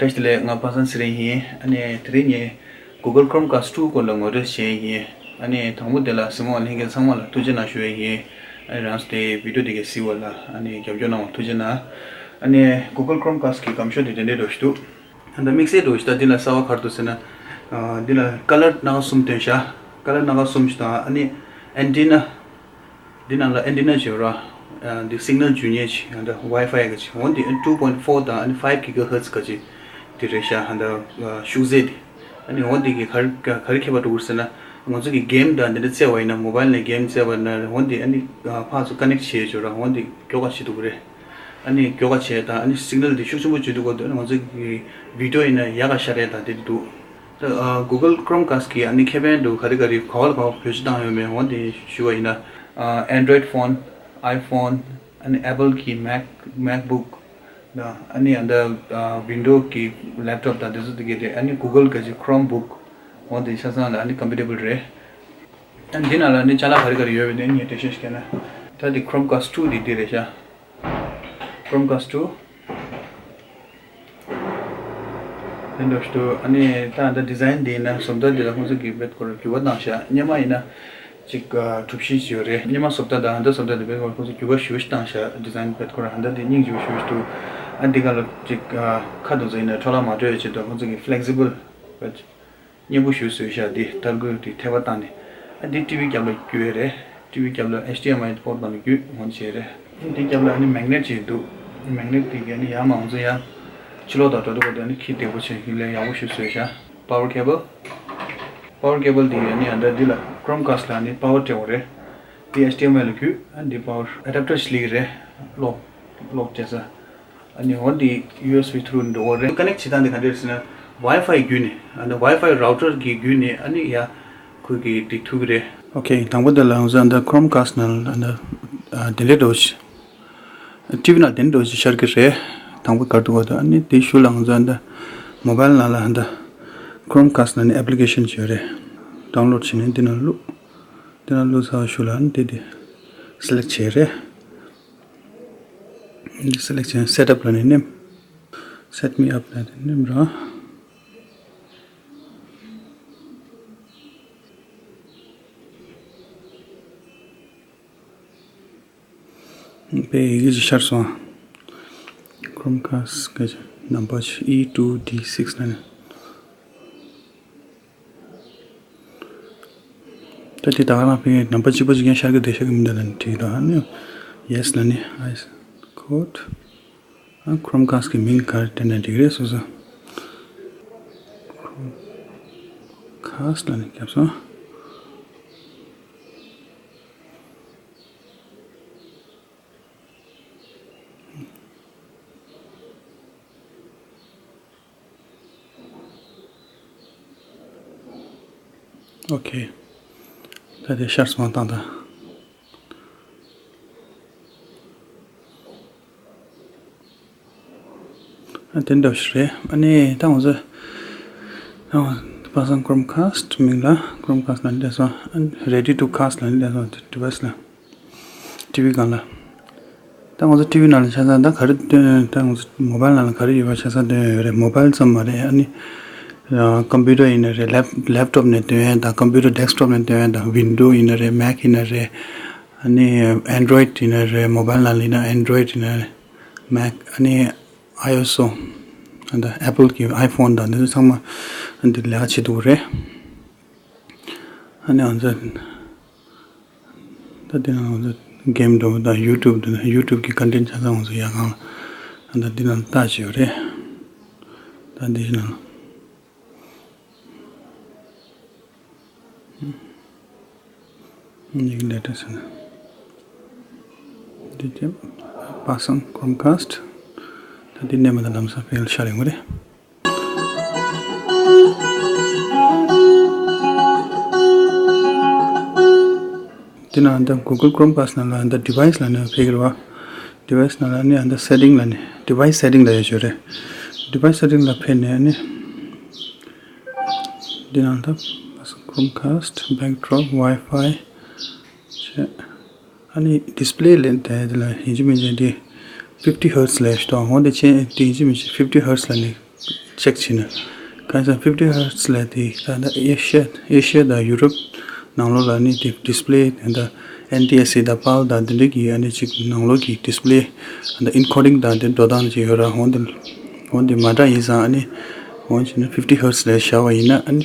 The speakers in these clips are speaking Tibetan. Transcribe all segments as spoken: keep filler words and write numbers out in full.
བཀྲ་ཤིས་བདེ་ལེགས། ང་པ་སངས་ཚེ་རིང་ཡིན། ཨ་ནི་དེ་རིང་ངས་Google Chromecast two སྐོར་ལ་ངོ་སྤྲོད་བྱེད་ཡིན། ཨ་ནི་དང་པོ་དེ་ལ་གཟིགས་མོ་བ་ལྷན་རྒྱས་ཚང་མ་ལ་ཐུགས་རྗེ་གནང་ཞུ་ཡ་ཡིན། ཨ་ནི་རང་ཚོ་དེ་བི་ཌིའོ་དེ་གས་གཟིགས་པ་ལ་ཨ་ནི་རྒྱབ་སྐྱོར་གནང་བ་ཐུགས་རྗེ་གནང་། ཨ་ནི་Google Chromecast གི་སྒམ་ཤོག་དེ་དེ་འདྲའི་འདྲ་ཞིག་འདུག་ད་ལྟ་དམིགས་བསལ་འདྲ་ཞིག་ད་འདི་ལ་གསར་པ་ག་རེ་འདུག་ཟེར་ན། ཨ་འདི་ལ་ཀ་ལར་སྣ་ཁ་གསུམ་བཏོན་ཤག་ཀ་ལར་སྣ་ཁ་གསུམ་ཞིག་དང་ཨ་ནི་ཨན་ཊི་ན། འདི་ནང་ལ་ཨན་ཊི་ན་བྱེད་ར། ཨ་འདི་སིག་ནལ་འཇུ་མཁན་ཅིག་ཨ་འདི་ཝའི་ཕའི་ག་ཅིག་འོ་འདི་two point four དང་ཨ་ནི་five gigahertz ག་ཅིག་འདི་རེད་ཤག་ཨ་འདི་ཤུགས་ཚད་འདི། ཨ་ནི་འོ་འདི་གི་ག་རེ་ག་རེ་ཁྱད་པར་འགྲོ་གི་ཟེར་ན། ང་ཚོ་གི་གེམ་དང་འདི་འདྲ་རྩེ་བ་ཡིན་ན་མོ་བལ་ནས་གེམ་རྩེ་བ་ན་འོ་འདི་ཨ་ནི་ཕར་ཚུར་ཀ་ནེག་བྱེད་ཆོག་ར། འོ་འདི་མགྱོགས་ཀ་བྱེད་འདུག་གི་རེད། ཨ་ནི་མགྱོགས་ཀ་བྱེད་དང་ཨ་ནི་སིག་ནལ་འདི་ཤུགས་ཆེན་པོ་བྱེད་འདུག་གོ་འདི་ང་ཚོ་གི་བི་ཌིའོ་ཡིན་ན་ཡག་ག་ཤར་ཡ་དང་འདི་འདུག་ད་ཨ་Google Chromecast གི་ཨ་ནི་ཁེ་ཕན་འདུག་ག་རེ་ག་རེ་ག་བ་ལ་ག་བ་བེད་སྤྱོད་བཏང་ཡོད་མེད་འོ་འདི་ཞུ་བ་ཡིན་ན། ཨ་Android phone, iPhone ཨ་ནི་Apple གི་Mac, MacBook དང་ཨ་ནི་ཨ་ད་ཨ་Windows གི་laptop དང་འདི་ཚོ་འདི་གས་རེད། ཨ་ནི་Google ག་ཅིག Chromebook འོ་འདི་ཆ་ཚང་ལ་ཨ་ནི་compatible རེད། ཨ་ནི་འདི་ནང་ལ་ཨ་ནི་ཅ་ལག་ག་རེ་ག་རེ་ཡོད་པ་འདི་ངས་འགྲེལ་བཤད་ཞིག་བྱས་ན། ད་འདི་Chromecast two འདི་འདི་རེད་ཤག Chromecast two དེ་འདྲ་ཞིག་འདུག་ཨ་ནི་ད་ད་ཌི་ཛའིན་འདི་ཡིན་ན་བཟོ་ལྟ་འདི་ལ་ཁོང་ཚོ་གིས་རྦད་ཁོ་ར་འགྱུར་བ་བཏང་ཤག་སྔོན་མ་ཡིན་ན་ཅིག་ཨ་གྲུ་བཞི་ཞིག་ཡོད་རེད། སྔོན་མ་བཟོ་ལྟ་དང་ཧ་ད་བཟོ་ལྟ་འདི་རྦད་ཁོ་ར་ཁོང་ཚོ་འགྱུར་བ་ཞེ་པོ་ཞིག་བཏང་ཤག་ཌི་ཛའིན་རྦད་ཁོ་ར་ཧ་ད་འདི་སྙིང་རྗེ་པོ་ཞེ་པོ་ཞིག་འདུག་ཨ་འདི་ག་ལ་ཅིག་ཨ་ཁ་དེ་ཚོ་ཡིན་ན་འཕྲོ་བརླག་མ་འགྲོ་ཡ་ཆེད་དུ་ཁོང་ཚོ་གིས་flexible རྦད། སྙན་པོ་ཞིག་བཟོས་ཤག་འདི་ཏར་གོས་དེ་ཐེ་བ་བཏང་ནས། ཨ་འདི་ཊི་ཝི་རྒྱབ་ལ་བརྒྱུད་ཡས་རེད། ཊི་ཝི་རྒྱབ་ལ་ཨེཆ་ཌི་ཨེམ་ཨའི་པོར་ནང་ལ་བརྒྱུད་འོང་བྱས་རེད། ཨ་འདི་རྒྱབ་ལ་ཨ་ནི་མེག་ནེཊ་ཅིག་འདུག་མེག་ནེཊ་དེ་གི་ཨ་ནི་ཡར་མར་འོང་ཚེ་ཡར་ཕྱི་ལོགས་དང་འགྲོ་དུས་སྐབས་དེ་ཨ་ནི་ཁྱི་བདེ་པོ་བྱས་ཤིང་ལས་ཡག་པོ་ཞིག་བཟོས་ཤག་པ་ཝར་ཁེ་བལ། པ་ཝར་ཁེ་བལ་དེ་གི་ཨ་ནི་ཨ་ད་འདི་ལ་ཀྲོམ་ཁཱསཊ་ལ་ཨ་ནི་པ་ཝར་སྤྲད་དགོས་རེད། འདི་ཨེཆ་ཌི་ཨེམ་ཨའི་ལ་བརྒྱུད། ཨ་འདི་པ་ཝར་ཨེ་ཌབ་ཊར་ཞིག་སླེབས་ཀྱི་རེད། གློག་གློག་སྤྲད་ས། ཨ་ནི་འོ་འདི་ཡུ་ཨེས་བི་ཐུ་རུ་འགྲོ་གི་རེད། ཀ་ནེག་བྱེད་སྟངས་འདི་ག་འདྲ་རེད་ཟེར་ན། ཝའི་ཕའི་བརྒྱུད་ནས་ཨ་ནི་ཝའི་ཕའི་རའུ་ཊར་གི་བརྒྱུད་ནས་ཨ་ནི་ཡ་ཁོས་གི་འགྲིག་ཐུབ་ཀྱི་རེད། ཨོ་ཁེ། དང་པོ་དེ་ལ་ང་ཚོ་ཨ་ད་ཀྲོམ་ཁཱསཊ་ནང་ལ་ཨ་ད་ཨ་དེ་འདྲའི་འགྲོ་ཞིག་ཊི་ཝི་ནང་དེ་འདྲའི་འགྲོ་ཞིག་ཤར་གི་རེད། དང་པོ་ག་རེ་འདུག་ག་ད་ཨ་ནི་དེའི་གཞུག་ལ་ང་ཚོ་ཨ་ད་མོ་བལ་ནང་ལ་ཨ་ད་ཀྲོམ་ཁཱསཊ་ནང་ནས་ཨེབ་ལི་ཀེ་ཤན་ཅིག་ཡོད་རེད། ཌའུན་ལོཌ་བྱས་ནས་འདི་ནང་བླུགས། འདི་ནང་བླུགས་ཚར་བའི་གཞུག་ལ་ཨ་ནི་དེ་དེ་སི་ལེག་བྱས་རེད། འདི་སི་ལེག་བྱས་ནས་སེ་ཊབ་ལ་ནི་ནེམ། Set me up ལ་ནི་ནེམ་ར། དཔེ་ཡི་གེ་ཅིག་ཤར་སོང་། ཀྲོམ་ཁཱསཊ་གི་ནམ་བར་ཨི་ཊུ་ཌི་སིགས་ལ་ནི། ད་དེ་ད་ག་རང་ཕན་ནམ་བར་གཅིག་པ་གཅིག་རྐྱང་ཤར་གི་བསྡད་ཤར་གི་མི་འདུག་ལབ་ནས་བྲིས་འདུག་ཨ་ནི་ཡེས་ལབ་ནི་ཨའི་ཀོཌ། ཨ་ཀྲོམ་ཁཱསཊ་གི་མིང་ག་རེ་བྲིས་ན་འགྲིག་རེད་སོ་སོ། ཀྲོམ་ཁཱསཊ་ལབ་ནས་བརྒྱབ་སོང་། ཨོ་ཁེ། ད་དེ་ཤར་སོང་བཏང་དང་། ཨ་དེ་འདྲ་ཞིག་རེད། ཨ་ནི་ད་ང་ཚོ་ཨ་པ་སངས་ཀྲོམ་ཁཱསཊ་མིང་ལ་ཀྲོམ་ཁཱསཊ་ལབ་ནི་བསྡད་སོང་། ཨ་རེ་ཌི་ཊུ་ཁཱསཊ་ལབ་ནི་བསྡད་སོང་ཌི་ཝའི་སི་ལ། ཊི་ཝི་སྒང་ལ། ད་ང་ཚོ་ཊི་ཝི་ནང་ལ་ཆ་ཚང་ད་ག་རེ་སྟོན། ད་ང་ཚོ་མོ་བལ་ནང་ལ་ག་རེ་ཡོད་པ་ཆ་ཚང་སྟོན་ཡོད་རེད། མོ་བལ་ཙམ་མ་རེད། ཨ་ནི་ཀམ་པུ་ཊར་ཡིན་ན་རེད། ལེབ་ལེབ་ཊོབ་ནས་སྟོན་ཡས་དང་ཀམ་པུ་ཊར་ཌེ་སི་ཊོབ་ནས་སྟོན་ཡས་དང་ཝིན་ཌོ་ཡིན་ན་རེད། མེག་ཡིན་ན་རེད། ཨ་ནི་ཨན་ཌོ་རོ་ཡིཌ་ཡིན་ན་རེད། མོ་བལ་ནང་ལ་ཡིན་ན་ཨན་ཌོ་རོ་ཡིཌ་ཡིན་ན་རེད། མེག་ཨ་ནི་ཨའི་ཨོ་ཨེསི་ཨ་ད་ཨེ་པལ་གྱི་ཨའི་ཕོན་དང་འདི་ཚོ་ཚང་མ་འདི་ལས་ཀ་བྱེད་ཐུབ་ཀྱི་རེད། ཨ་ནི་ང་ཚོ་ད་འདི་ནང་ང་ཚོ་གེམ་འགྲོ་དང་ཡུ་ཊུབ་དང་ཡུ་ཊུབ་གི་ཀོན་ཊེན་ཊི་ཆ་ཚང་ང་ཚོ་ཡར་སྒང་ལ་ཨ་ད་འདི་ནང་ལྟ་བྱེད་ཡོད་རེད། ད་འདི་ནང་ཡིག་ལེ་ཊར་ཟེར་ན། འདི་དེ་པ་སངས་ཀྲོམ་ཁཱསཊ། ད་འདི་ནས་མ་ད་ལམ་སང་ཕེལ་ཤར་ཡོང་གི་རེད། དེ་ནང་འདི་གུ་གལ་ཀྲོམ་ཁཱསཊ་ནང་ལ་འདི་ཌི་ཝའི་སི་ལབ་ནས་ཕེབས་ཀྱི་རེད་བ། ཌི་ཝའི་སི་ནང་ལ་ནི་འདི་སེ་ཊིང་ལབ་ནས་ཌི་ཝའི་སི་སེ་ཊིང་ལབ་ཡ་ཅིག་ཡོད་རེད། ཌི་ཝའི་སི་སེ་ཊིང་ལ་ཕེབས་ནས་ནི། འདི་ནང་ད་ཀྲོམ་ཁཱསཊ་བེག་ཌོརོབ་ཝའི་ཕའི་བྱས། ཨ་ནི་ཌིས་པི་ལེ་ལས་དེ་དེ་ལ་ཡིན་གཅིག་མིན་གཅིག་འདི་ཕིབ་ཊི་ཧར་ཊི་ལབ་ཞིག་འདུག་འོ་འདི་ཆེན་འདི་ཡིན་གཅིག་མིན་གཅིག་ཕིབ་ཊི་ཧར་ཊི་ལབ་ནི་ ཅེག་བྱས་ན། གང་ཟེར་ཕིབ་ཊི་ཧར་ཊི་ལབ་དེ་ད་ལྟ་ཨེ་ཤི་ཡ་ཨེ་ཤི་ཡ་དང་ཡུ་རོབ་ནང་ལོགས་ལ་ནི་དེ་ཌིས་པི་ལེ་དེ་འདྲ་ཨེན་ཊི་ཨེས་སི་དང་པཱལ་དང་དེ་འདྲ་གི་ཨ་ནི་ཅིག་ནང་ལོགས་ཀྱི་ཌིས་པི་ལེ་ཨ་ནི་ཨེན་ཀོ་ཌིང་དང་དེ་འགྲོ་སྟངས་ཅིག་ཡོད་ར། འོན་ཏེ་འོན་ཏེ་མ་འདྲ་ཡིན་ཙང་ཨ་ནི་འོན་ཅིག་ནི་ཕིབ་ཊི་ཧར་ཊི་ལ་བཞག་པ་ཡིན་ན་ཨ་ནི་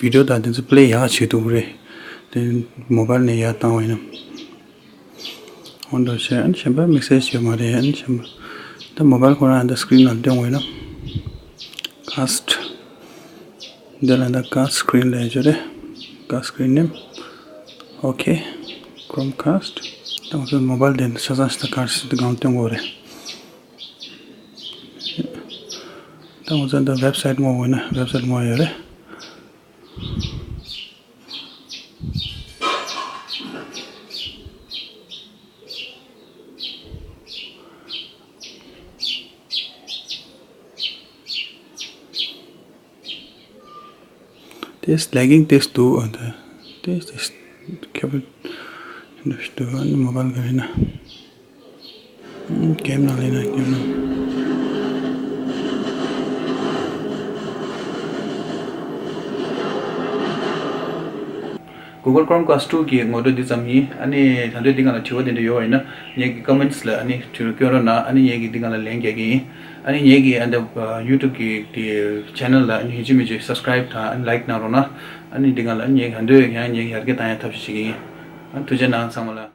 བི་ཌི་ཡོ་དང་དེ་ཚོ་པི་ལེ་ཡག་བྱེད་ཐུབ་ཀྱི་རེད། དེ་མོ་བྷལ་ནས་ཡར་བཏང་བ་ཡིན་ན། འོ་འདྲ་བྱས། ཨ་ནི་གཞན་པ་དམིགས་བསལ་ཞིག་ཡོད་མ་རེད། ཨ་ནི་གཞན་པ་ད་མོ་བྷལ་ཁོ་རང་ད་སི་ཀི་རིན་ལ་སྟོན་དགོས་ན། ཀ་སི་ཊི། འདི་ལ་ད་ཀ་སི་ཀི་རིན་ལབ་ཡ་ཅིག་ཡོད་རེད། ཀ་སི་ཀི་རིན་ནེམ། ཨོ་ཁེ། ཀྲོམ་ཀ་སི་ཊི། ད་ང་ཚོའི་མོ་བྷལ་དེ་ཆ་ཚང་ཞིག་ད་ཀ་སི་ཊི་སྒང་སྟོན་དགོས་རེད། ད་ང་ཚོ་ད་ཝེབ་སའིཊ་སྔོག་དགོས་ན་ཝེབ་སའིཊ་སྔོག་ཡ་ཡོད་རེད། དེས་ལེག་གིང་དེས་འདུག་ཨ། དེས་དེས་ཁྱབ་འདུག་ཨ་ནི་མོ་བྷལ་ག་རེ་ན། ཨུམ། གེམ་ནང་ལེན་ན་གེམ་ནང་། Google Chromecast two གི་ངོ་སྤྲོད་འདི་ཙམ་ཡིན། ཨ་ནི་ད་དུང་འདི་སྒང་ལ་དྲི་བ་དེ་འདྲ་ཡོད་པ་ཡིན་ན་ངེད་ཀྱི་ཀོ་མེན་ཊི་ལ་ཨ་ནི་དྲི་བ་སྐྱོན་རོགས་གནང་། ཨ་ནི་ངེད་ཀྱིས་འདི་སྒང་ལ་ལན་རྒྱག་གི་ཡིན། ཨ་ནི་ངེད་ཀྱི་ཨ་འདི་ཡུ་ཊུབ་གི་དེ་ཆེ་ནལ་ལ་ཨ་ནི་ཡིན་གཅིག་མིན་གཅིག་སབ་སི་ཀི་རེབ་དང་ཨ་ནི་ལའིཀ་གནང་རོགས་གནང་། ཨ་ནི་འདི་སྒང་ལ་ཨ་ནི་ངེད་ཀྱི་ད་དུང་ཡང་ངེད་ཀྱི་ཡར་རྒྱས་བཏང་ཡ་ཐབས་ཤེས་བྱེད་ཀྱི་ཡིན། ཨ་ཐུགས་རྗེ་གནང་ཚང་མ་ལ།